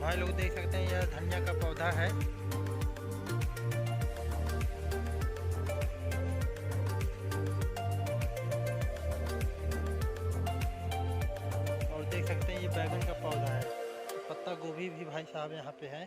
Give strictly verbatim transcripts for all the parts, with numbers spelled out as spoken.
भाई लोग देख सकते हैं, यह धनिया का पौधा है। और देख सकते हैं, ये बैगन का पौधा है। पत्ता गोभी भी भाई साहब यहाँ पे है।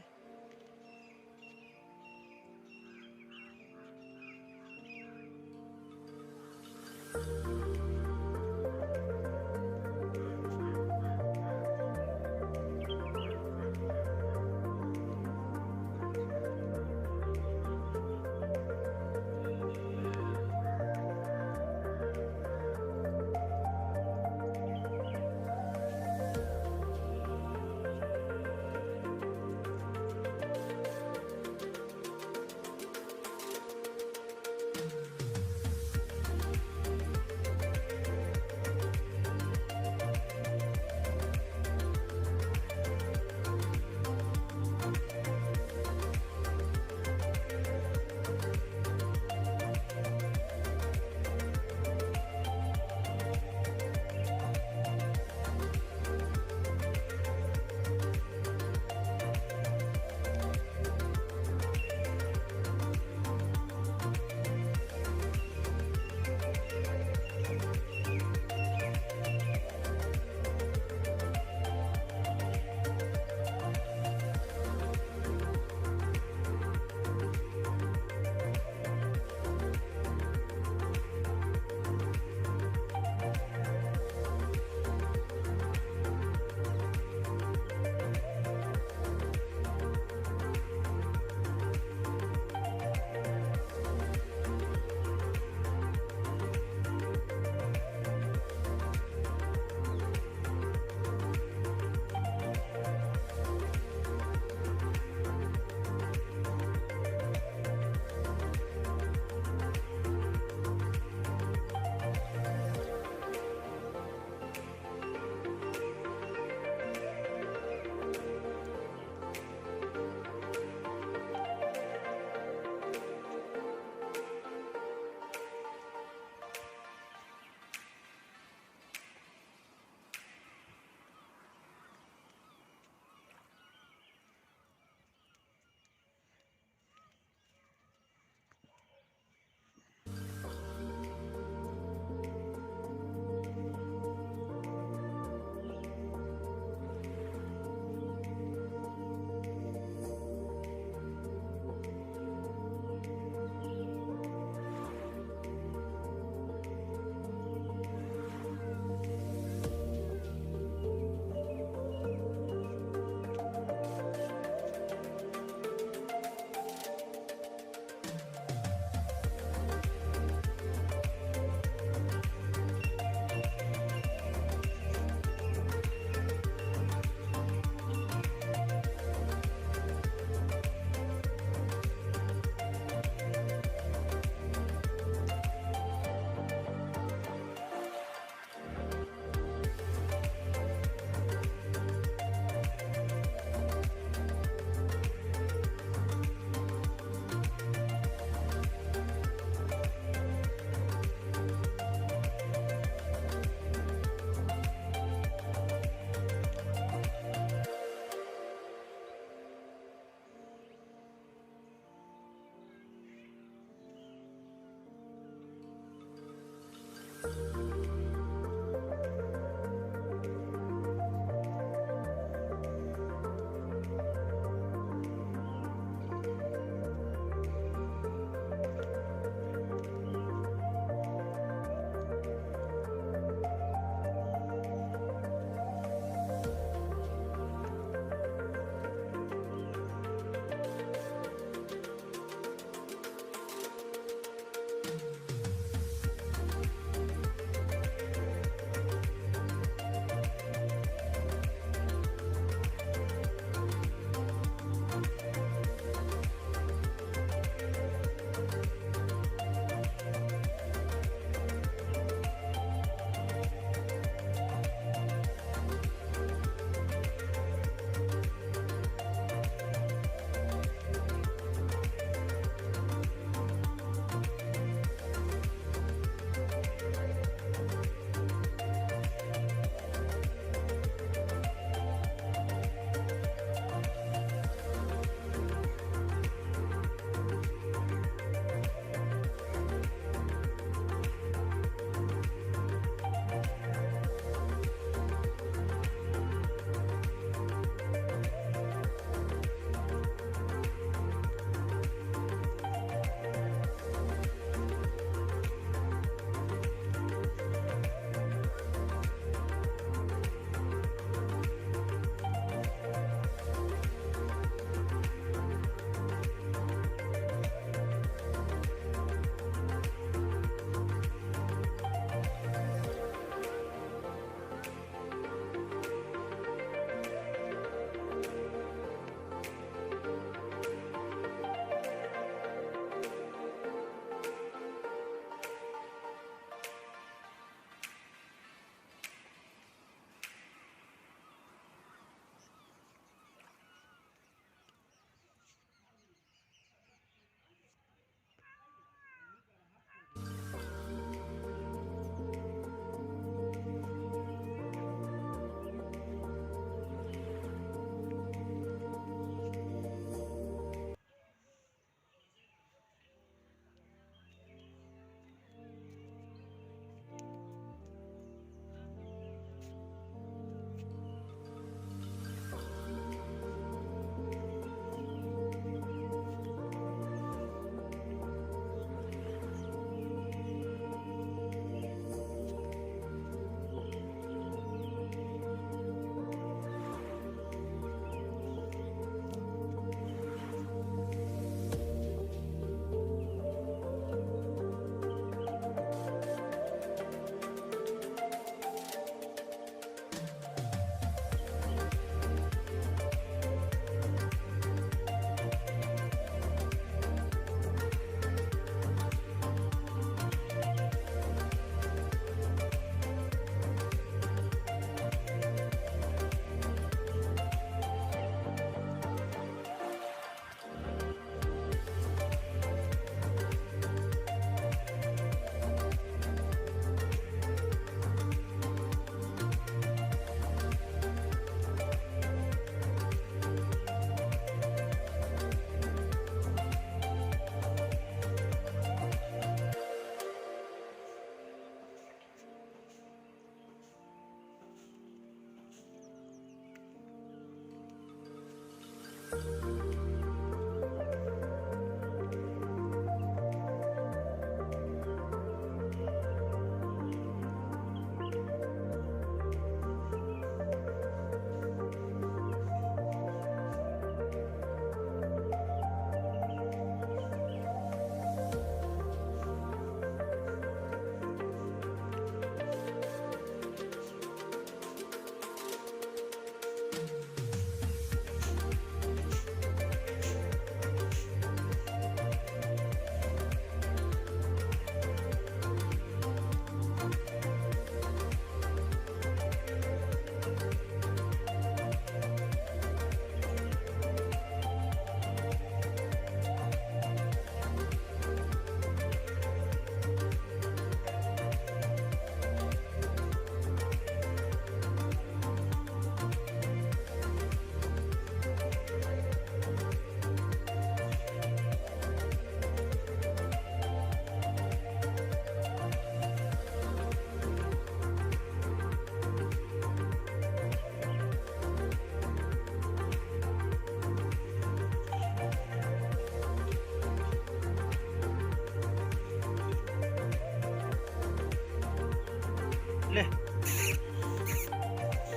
ले।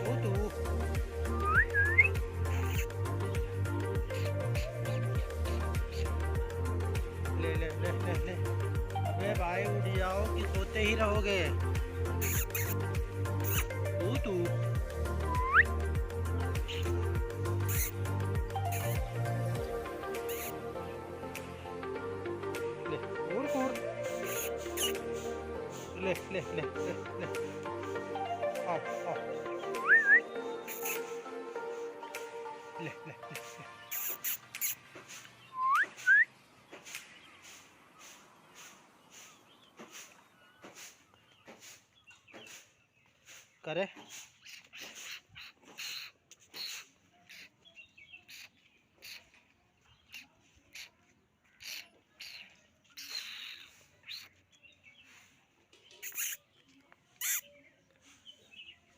तू, तू। ले, ले, ले, ले, ले। अबे भाई, उठ जाओ कि सोते ही रहोगे? तू, तू। ले, और, और। ले, ले, ले, ले, ले। आओ, आओ। ले, ले, ले, ले। करे।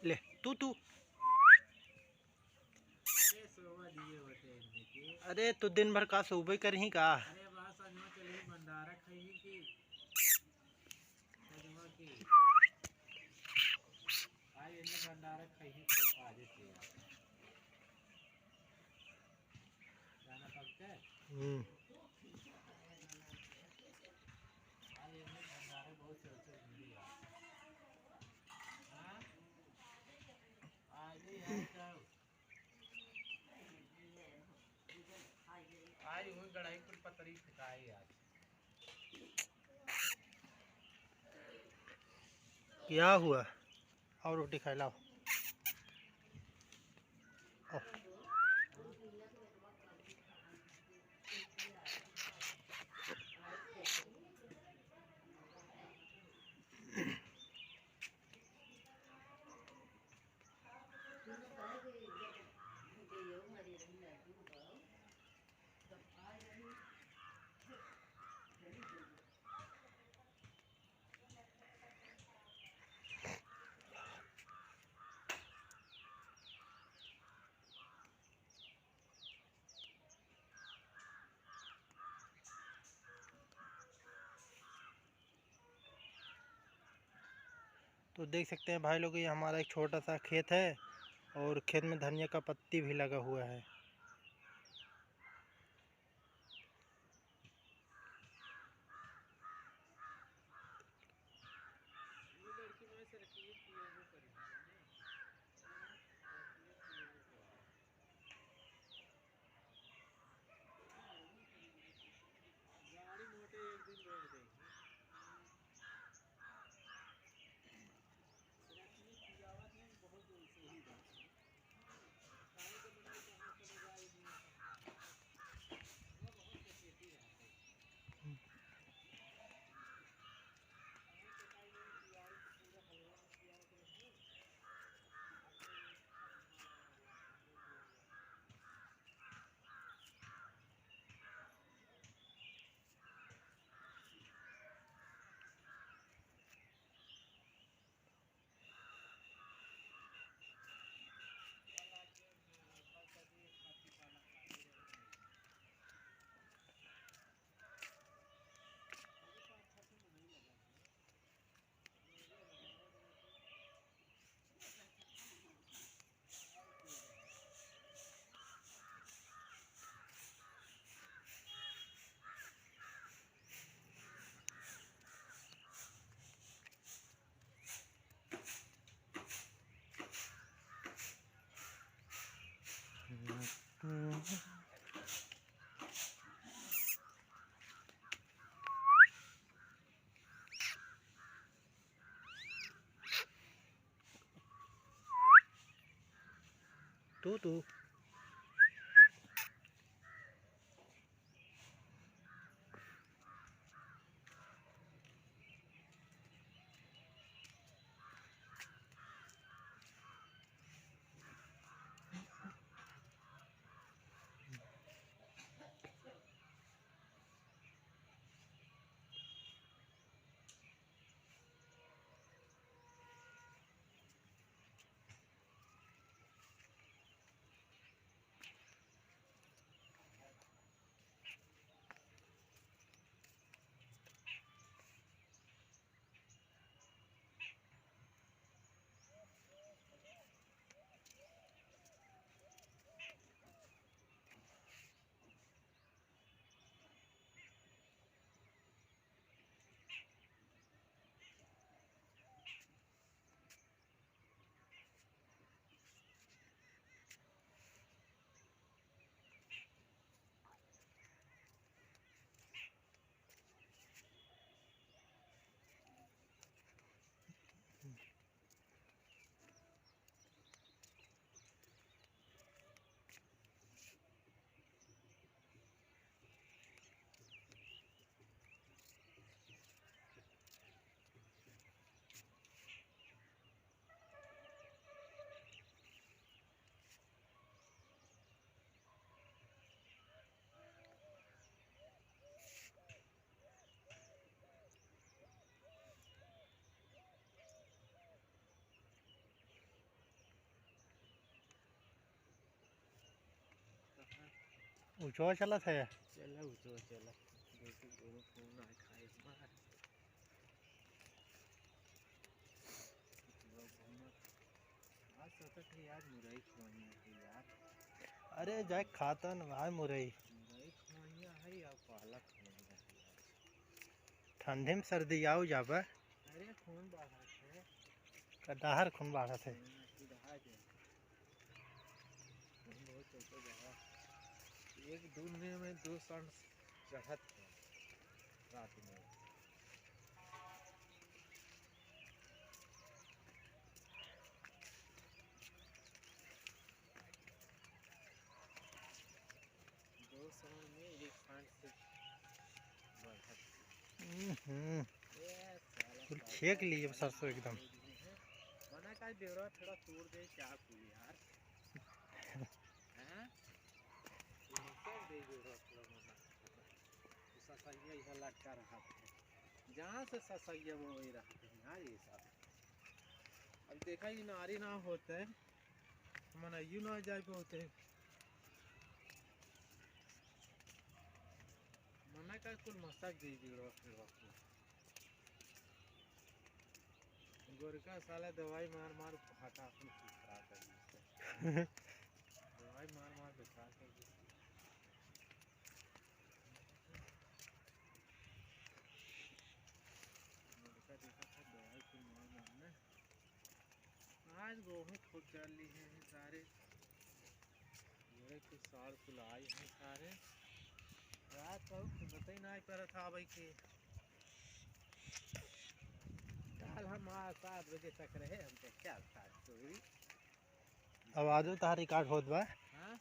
ले, तू, तू। अरे, सोवा दिए होते हैं इनके। अरे, तो दिन भर का सोबे करही का? अरे, बस, आज हम चले भंडारा खाइए कि, आज हम की, आज इन्हें भंडारा खाइए तो खा देते हैं। गाना पकते? हम्म। आज इन्हें भंडारा बहुत चलते हैं। हाँ? आज ही है तो। आज हुई गढ़ाई कुल पतरी फिटाई आज। क्या हुआ? और रोटी खाई लाओ। आओ। तो देख सकते हैं भाई लोग, ये हमारा एक छोटा सा खेत है और खेत में धनिया का पत्ती भी लगा हुआ है। गाड़ी मोटे एक दिन रोक देंगे। रखिए, खियावत है, बहुत सही बात है। खाए के बनाई तो हम सब तू, तू। ऊँचवा चलत है। चला, ऊँचवा चला। देखो, दोनों फोन ना खाए मार। आज सोचत है यार, मुरई खवाइया है यार। अरे, जाए खाता न भाई मुरई। मुरई खवाइया है या पालक खवाइया है यार। ठंडी में सर्दी आउ जाबे। अरे, खून बढ़त है। का डहर खून बढ़त है? हाँ, खून बढ़त है। खून बहुत तेज बढ़ा। एक दिन में दो सांस चढ़त है रात में। दो सांस में एक सांस से बढ़त। हम्म। ए, साला कुल सरसों छेक लिए सरसों एकदम। मना का बेवड़ा थोड़ा तोड़ दे, क्या कुल यार? हैं? ये सब दे बेवड़ा थोड़ा मना। ससैया इधर लटका रहा है। जहाँ से ससैया वो वही रहते हैं यार ये सब। अब देखा, ये नारी ना होते, मनइयो ना जाए पे होते। मना का कुल मसक दे दियो, फिर गोरका साला दवाई मार मार हटा कुल खराब कर दिया। दवाई मार मार बेकार कर दिया। गोरका देखा था दवाई कुल मार मार ना। आज गोहूँ फूट डाली है सारे। मेरे कुछ सार कुल आई हैं सारे। रात का कुछ पता ही नहीं पड़ा था भाई के। कल हम आ-, सात बजे तक रहे, हम तो क्या था चोरी। आवाजो तहार रिकॉर्ड होत बा। हाँ?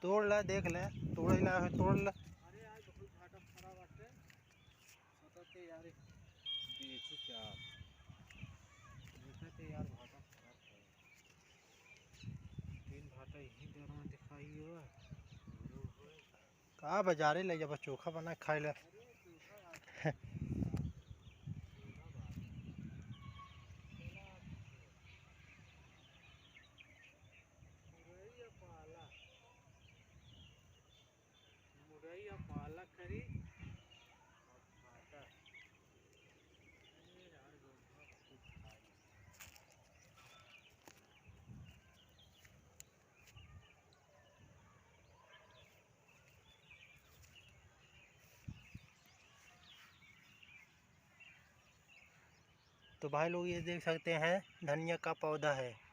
तोड़ ले, देख ले, तोड़े ला है, तोड़ ले। अरे, आज बहुत भाटा फरा बाटे। सोचते यार, बेची क्या? देखते यार, भाटा फरा है। तीन भाटा यही देर में दिखाई हुआ। का बाजारे ले जाबा, चोखा बना के खाई ले। मुरई और पालक करी और भाटा। अरे यार, गोंधुआ बहुत खाई। तो भाई लोग, ये देख सकते हैं, धनिया का पौधा है।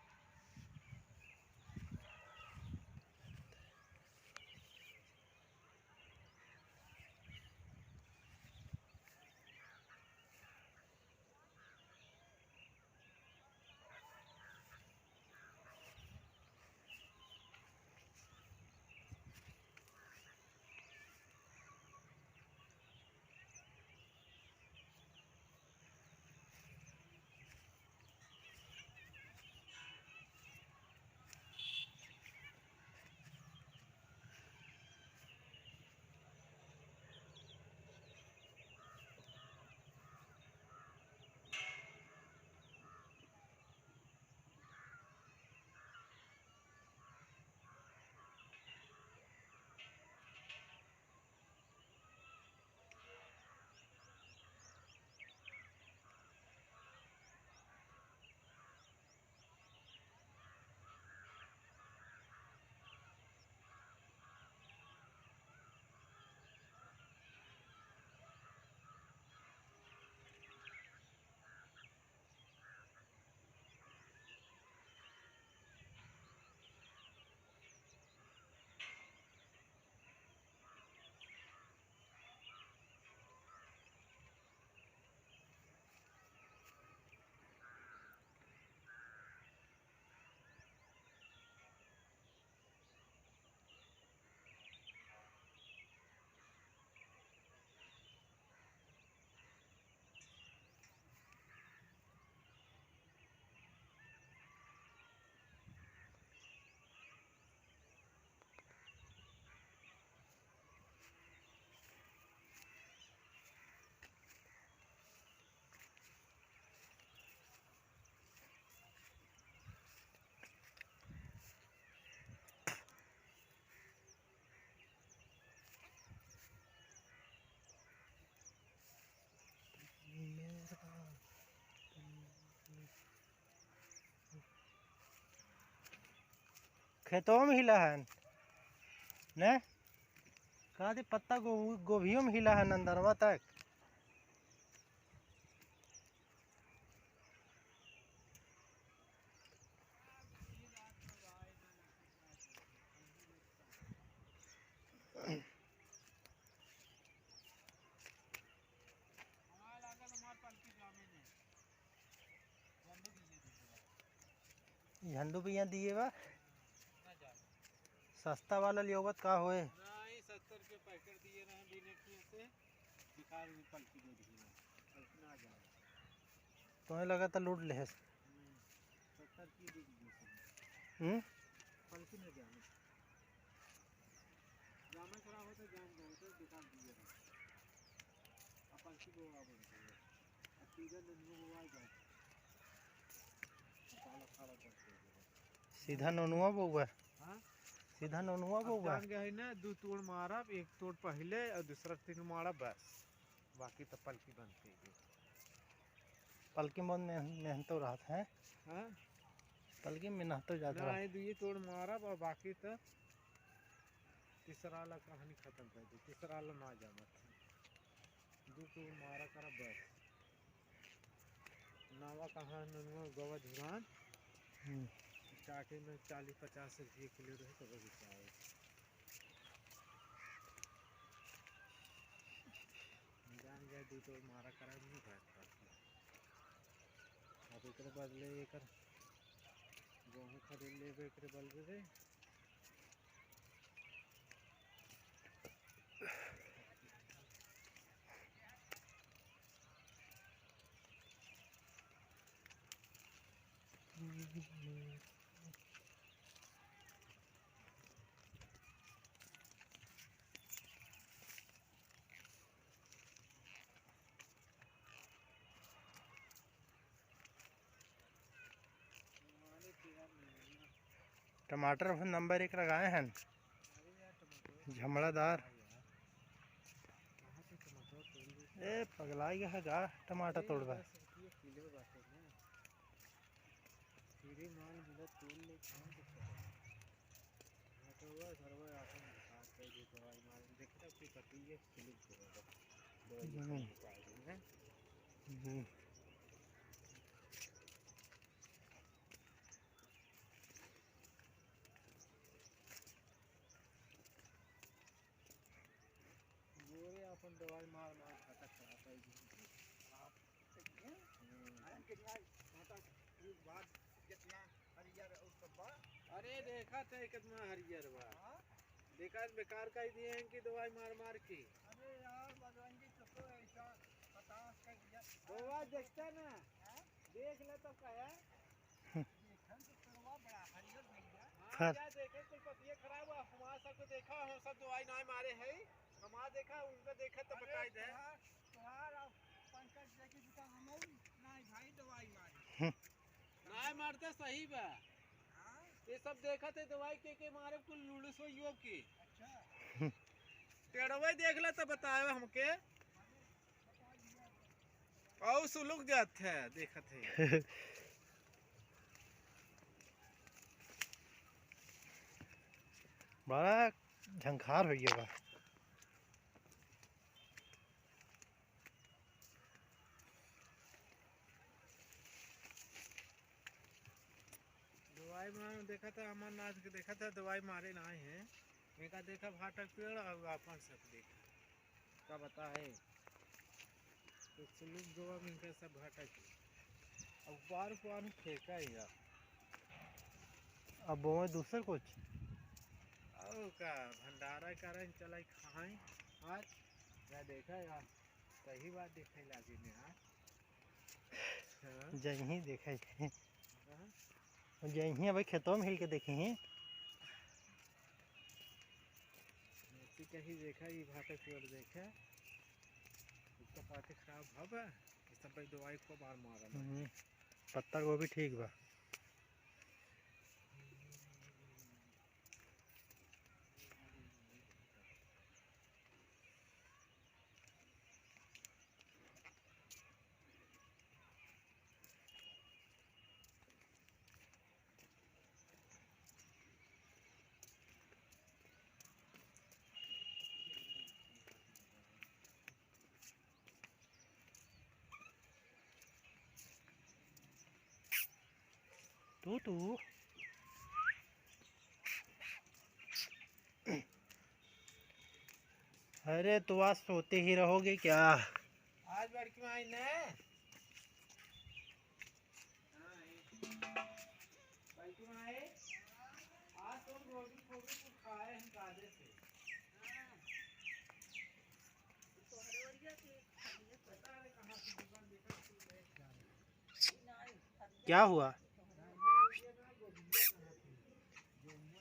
खेतों में हिला है ने, का दे पत्ता गो-, गोभियों में हिला है अंदरवा तक। झंडू भैया दिए बा। सस्ता वाला लियोबत का होए? नहीं, सत्तर के पैकेट दिए रहे बीने किए से, बेकार में पलकी दे दिए। पलकी ना जाए। तुम्हें लगा था लूट ले है। हम्म, सत्तर की दे दिए से। हम्म? पलकी ना जाए। जामे खराब होता, जाम जाए, तो बेकार दिए रहे। अब पलकी बोआ बनती है। अब सीधा नन्नू बोआ जाए। अब पालक खड़ा करते हैं। सीधा ननुआ बउआ। हाँ? सीधा ननुआ अब बउआ। जान गए है ना, दू तोड़ मारब, एक तोड़ पहिले और दूसरा तीन मारब, बस। बाकी तो पलकी बनते ही। पलकी में मेहन-, मेहनतो रहत है। हाँ? पलकी में मेहनतो ज्यादा ना रहत। है, दुइये तोड़ मारब और बाकी तो तीसरा वाला कहानी खत्म कर दे। तीसरा वाला ना जानत है। दू तोड़ मारा करा बस। नावा कहाँ ननुआ गवा धुरान। हम्म। स्टार्टिंग में चालीस पचास रुपये किलो रहे तो वही चाहे। जान गए दू तोड़ मारा करा नहीं भाई। अब एकरे बदले एकर गेहूँ खरीद लेबे एकरे बदले। टमाटर अभी नंबर एक लगाए हैं, झमड़ादार। ए, पगलाई गया है का टमाटर तोड़बा? हम्म। हम्म। गोरे अपन दवाई मार मार खाता खराब कर दी। हम्म। अरे देखा थे कितना हरियर बा। हाँ? देखा बेकार कर दिए हैं कि दवाई मार मार के। अरे यार, बजरंगी तो, तो ऐसा हताश कर दिया। दवाई देखता ना, हाँ? देख ले तो कहे। हाँ, फर- जा देखे, कुल पतिये खराब हुआ, हमार सबको देखा, हम सब दवाई ना मारे है, हमार देखा, उनका देखा तो बताई दे। तोहार, तोहार और पंकज देखी जी का हम नहीं भाई दवाई मारे। हम्म। ना मारते सही बा। हाँ? ये सब देखा थे दवाई के, के मारे कुल लुड़सो यो के। अच्छा। पेड़वे देख ले तो बताए हमके। औ सुलुक जात है, देखत है। बड़ा झंखार हो गया बा। दवाई मार देखा था, अमरनाथ के देखा था, दवाई मारे ना है। इनका देखा भाटा के पेड़ और अपन सब देखा। का बताए? तो सुलुक गोवा में इनका सब भाटा के। अब बार पानी फेंका ही यार। अब बोवे दूसर कुछ। और का भंडारा करें, चलाई खाएं। आज क्या देखा यार, सही बात दिखाई लागे ने यार। हाँ। जहीं देखे। हाँ। जहीं अबे खेतों में हिल के देखे हैं। ऐसी कहीं देखा, ये भाटा की ओर देखा। इसका पाते खराब भा बा, ये सब भाई दवाई को बार मारा ना। हम्म, पत्ता गोभी ठीक बा। तू, तू। अरे, तो आज सोते ही रहोगे क्या? आज बड़की माई ने, बड़की माई, आज तुम गोभी, गोभी को खाए हम कायदे से। क्या हुआ?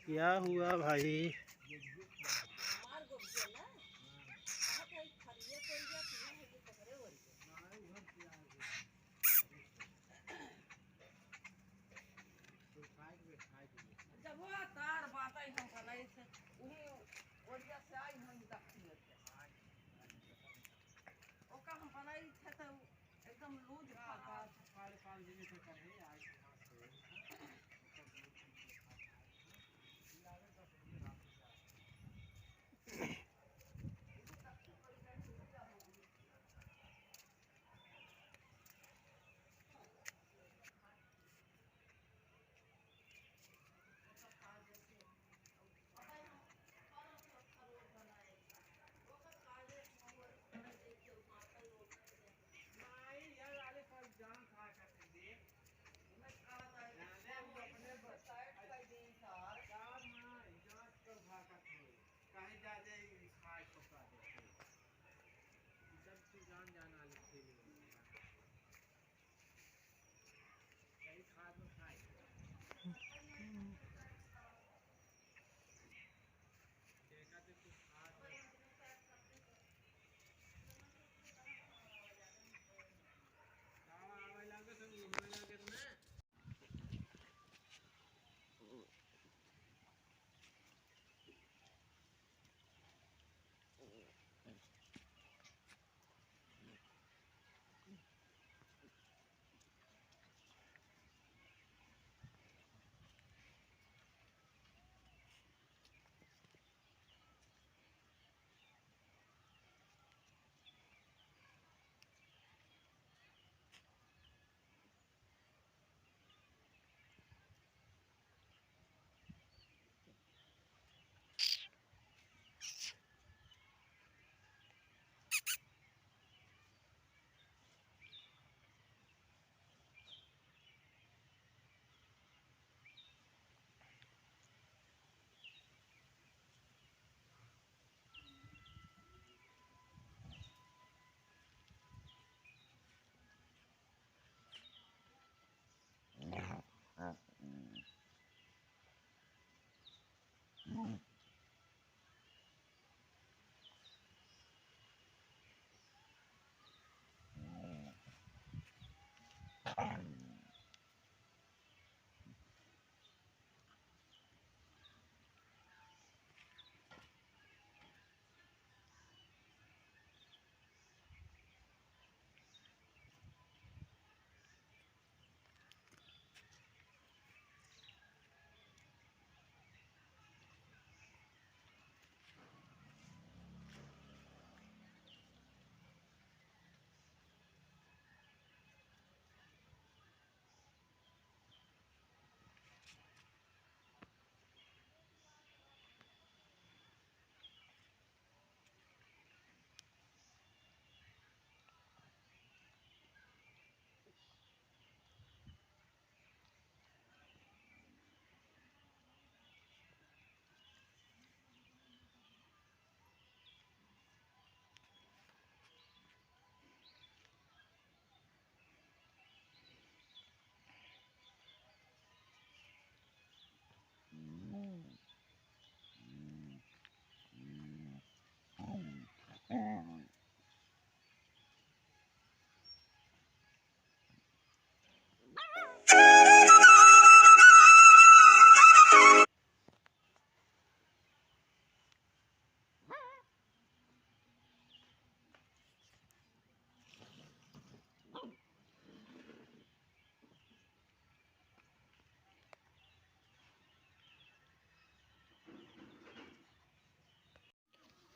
क्या हुआ भाई? जब वो तार बात आई हम बनाई थे, वही ओरिया से आई हम दखती है। ओका हम बनाई थे तो एकदम लूज खाता।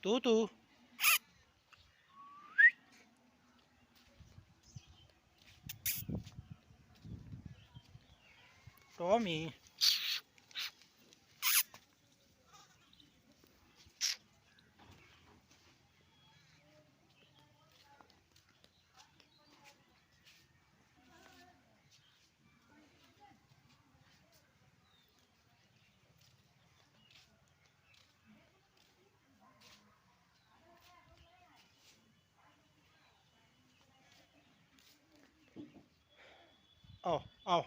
तू, तू। टॉमी। आओ, आओ।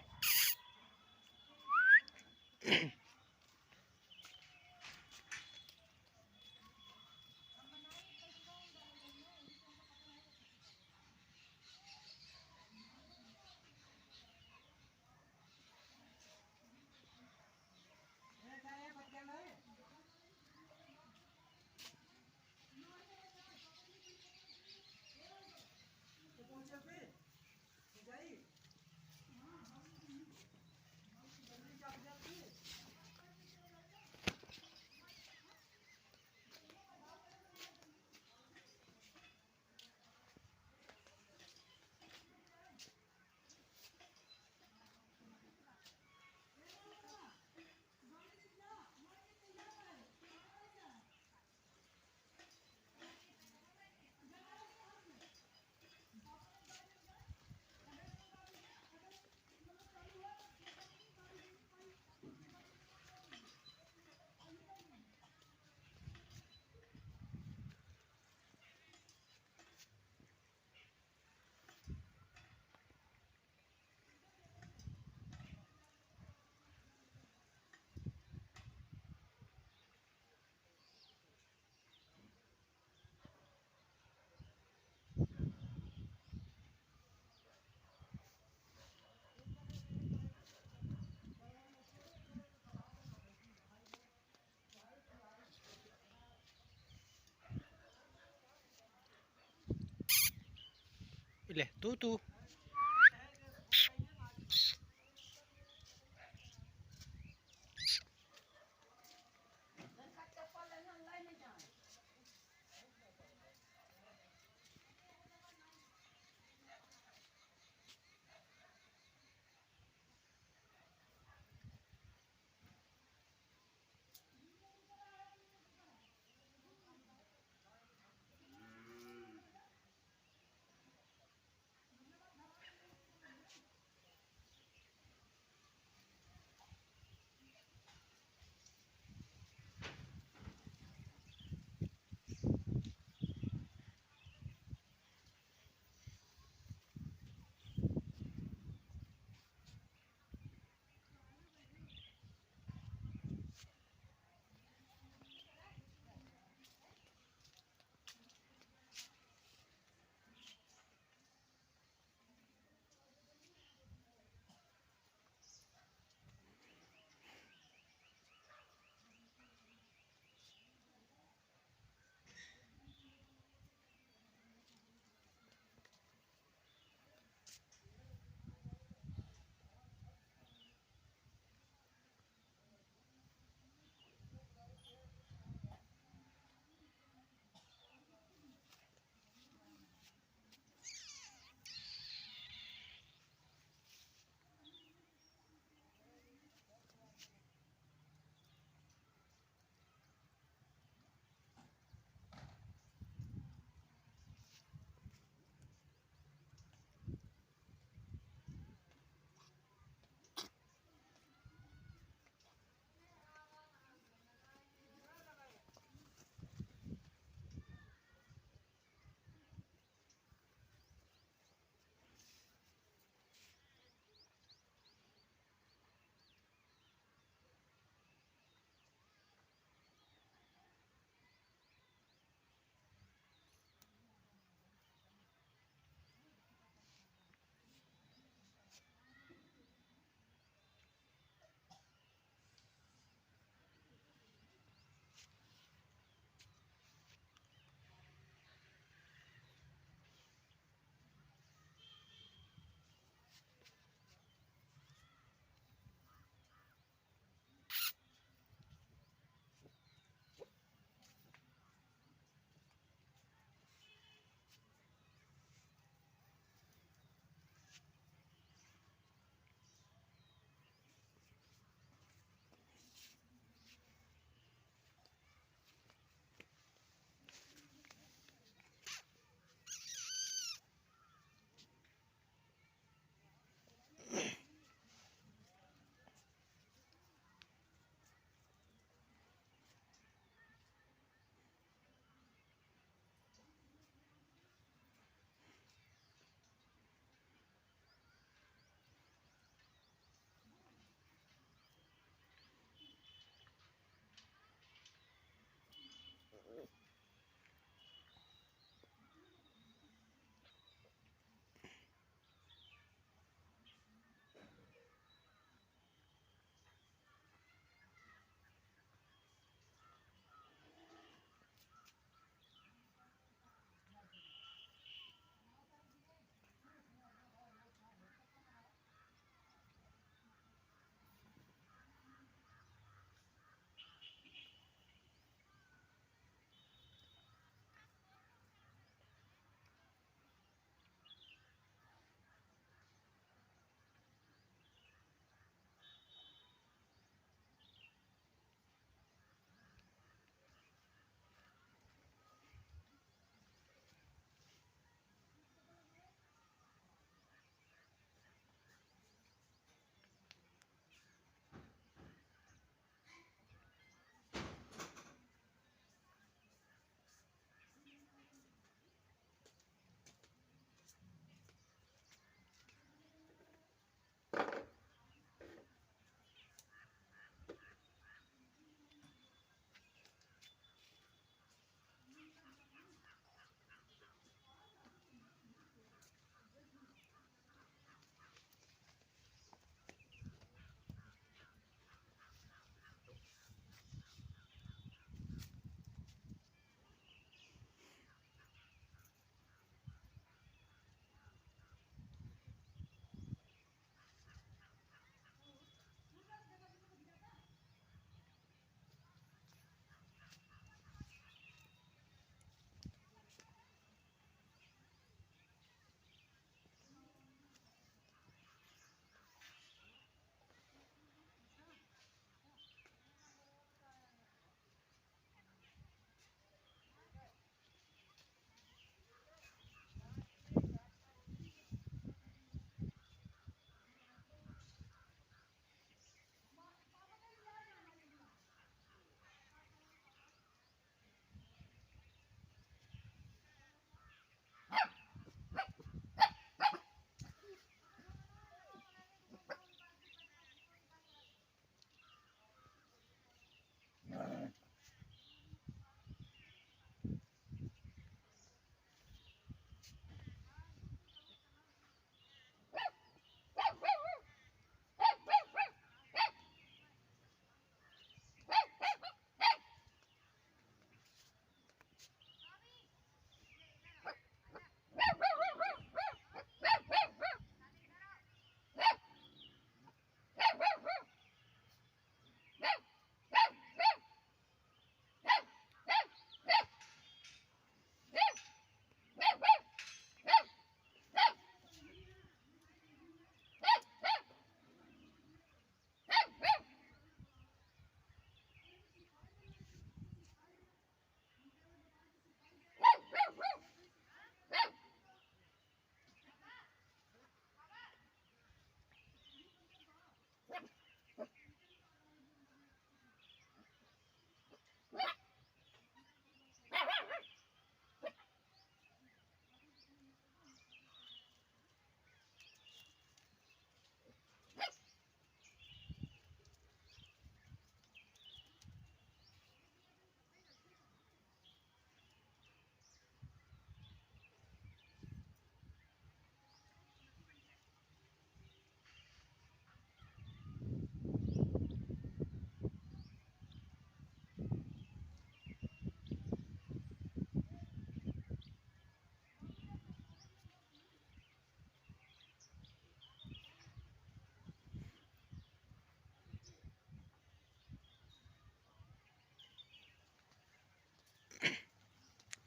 ले, तू, तू।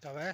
कबे?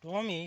टॉमी।